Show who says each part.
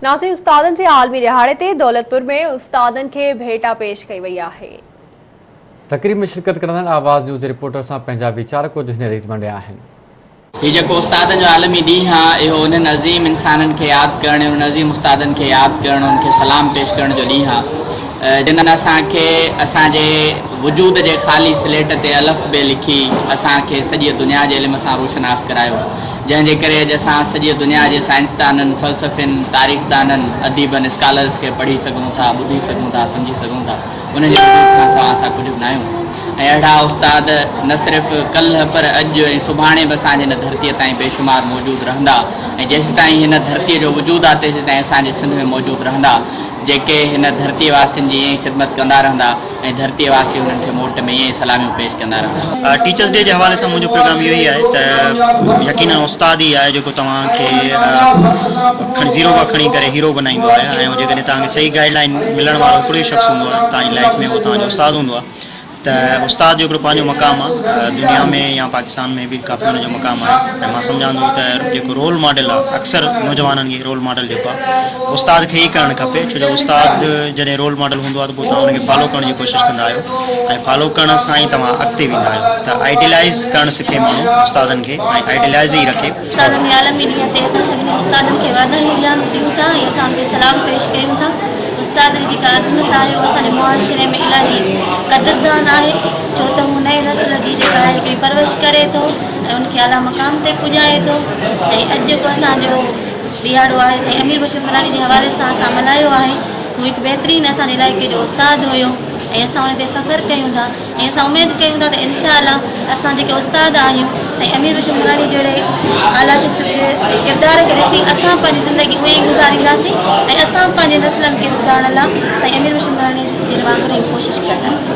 Speaker 1: ناظرين استادن جي عالمي ڏهاڙي تي دولتپور ۾ استادن کي ڀيٽا پيش ڪئي وئي آهي.
Speaker 2: تقريب ۾ شرڪت ڪندڙن آواز نيوز جي رپورٽر سان پنهنجا ويچار ڪجهه هن ريت ونڊيا آهن.
Speaker 3: هي جيڪو استادن جو عالمي ڏينهن آ اهو انهن عظيم انسانن کي ياد ڪرڻ انهن عظيم استادن کي ياد ڪرڻ انهن کي سلام پيش ڪرڻ جو ڏينهن آ جن اسان کي اسان جي وجود جي خالي سليٽ تي الف بي لکي اسان کي سڄيء دنيا جي علم سان روشناس ڪرايو جنهن جي ڪري اڄ اسان سڄيء دنيا جي سائنسدانن، فلسفين، تاريخدانن، اديبن، اسڪالرز کي پڙهي سگهون ٿا، ٻڌي سگهون ٿا، سمجهي سگهون ٿا. انهن جي وجود کان سواء اسان ڪجهه به ناهيون ۽ اهڙا استاد نه صرف ڪلهه پر اڄ ۽ سڀاڻي به اسان جي هن ڌرتيء تائين بيشمار موجود رهندا ۽ جيسيتائين هن ڌرتيء جو وجود آهي تيسيتائين اسان جي سنڌ ۾ موجود رهندا جيڪي هن ڌرتيء واسين جي ائين خدمت ڪندا رهندا. ۽ ڌرتيء واسي انهن کي موٽ ۾ ائين ئي سلاميون پيش ڪندا رهندا.
Speaker 4: ٽيچرس ڊي جي حوالي سان منهنجو پيغام اهو ئي آهي ته يقينن استاد ئي آهي جيڪو توهان کي کڻي زيرو کان کڻي ڪري هيرو بنائيندو آهي ۽ جيڪڏهن توهان کي صحيح گائيڊ لائين ملڻ وارو هڪڙو ئي شخص هوندو آهي توهان جي لائيف ۾ اهو توهان جو استاد هوندو آهي ته استاد جو هڪڙو پنهنجو مقام آهي دنيا ۾ يا پاڪستان ۾ به ڪافي ان جو مقام آهي ۽ مان سمجهان ٿو ته جيڪو رول ماڊل آهي اڪثر نوجوانن کي رول ماڊل جيڪو آهي استاد کي ئي ڪرڻ کپي ڇو جو استاد جڏهن رول ماڊل هوندو آهي ته پوء توهان ان کي فالو ڪرڻ جي ڪوشش ڪندا آهيو ۽ فالو ڪرڻ سان ئي توهان اڳتي ويندا آهيو ته آئيڊيلائيز ڪرڻ سکي ماڻهو استادن کي ۽ آئيڊيلائيز ئي رکي.
Speaker 5: استادن جي عالمي ڏينهن تي اسان سڀني استادن کي واڌايون ڏيان ڏيون ٿا ۽ اسان انهن کي سلام پيش ڪيون ٿا. استاد جي جيڪا عظمت آهي اهو اسان جي معاشري ۾ الاهي قدردان آهي ڇو ته هو نئين نسل جي جيڪا آهي هڪڙي پرورش ڪري ٿو ۽ ان کي اعليٰ مقام تي پڄائي ٿو ۽ اڄ جيڪو اسان جو ڏهاڙو آهي سائين امير بخش عمراڻي جي حوالي سان اسان ملهايو آهي هو هڪ بهترين اسان جي علائقي جو استاد هيو ۽ اسان ان تي فخر ڪيون ٿا ۽ اسان اميد ڪيون ٿا ته انشاء الله اسان جيڪي استاد آهيون سائين امير بخش عمراڻي جهڙي اعليٰ شخصيت جي ڪردار کي ڏسي اسان پنهنجي زندگي اونئين ئي گذارينداسين ۽ اسان پنهنجي نسلن کي سڌارڻ لاء سائين امير بخش عمراڻي جن وانگر ئي ڪوشش ڪنداسين.